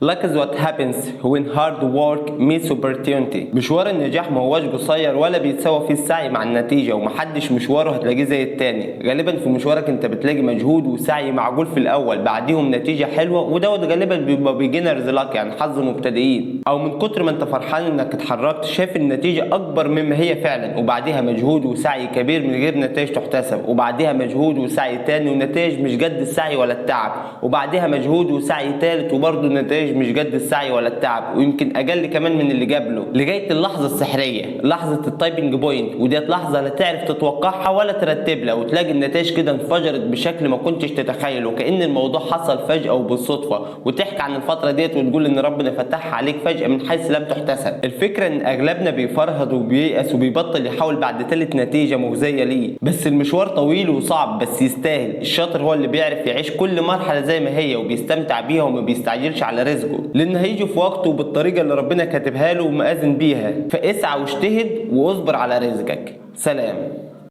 Luck is what happens when hard work meets opportunity. مشوار النجاح ما هواش قصير ولا بيتساوى فيه السعي مع النتيجة، ومحدش مشواره هتلاقيه زي التاني. غالبا في مشوارك انت بتلاقي مجهود وسعي معقول في الاول، بعديهم نتيجة حلوة، ودوت غالبا بيبقى beginner's luck، يعني حظ مبتدئين، او من كتر ما انت فرحان انك اتحركت شايف النتيجة اكبر مما هي فعلا، وبعديها مجهود وسعي كبير من غير نتائج تحتسب، وبعديها مجهود وسعي تاني ونتائج مش قد السعي ولا التعب، وبعديها مجهود وسعي تالت وبرضه النتائج مش قد السعي ولا التعب، ويمكن اقل كمان من اللي قبله، لغاية اللحظة السحريه، لحظة ال tipping point. وديت لحظة لا تعرف تتوقعها ولا ترتب لها، وتلاقي النتائج كده انفجرت بشكل ما كنتش تتخيله، وكأن الموضوع حصل فجاة وبالصدفه، وتحكي عن الفترة ديت وتقول ان ربنا فتحها عليك فجاة من حيث لم تحتسب. الفكرة ان اغلبنا بيفرهد وبييأس وبيبطل يحاول بعد تالت نتيجة مجزية ليه، بس المشوار طويل وصعب بس يستاهل. الشاطر هو اللي بيعرف يعيش كل مرحلة زي ما هي وبيستمتع بيها وما بيستعجلش على رزقه، لان هيجي في وقته وبالطريقه اللي ربنا كاتبها له ومأذن بيها. فاسعى واجتهد واصبر على رزقك. سلام.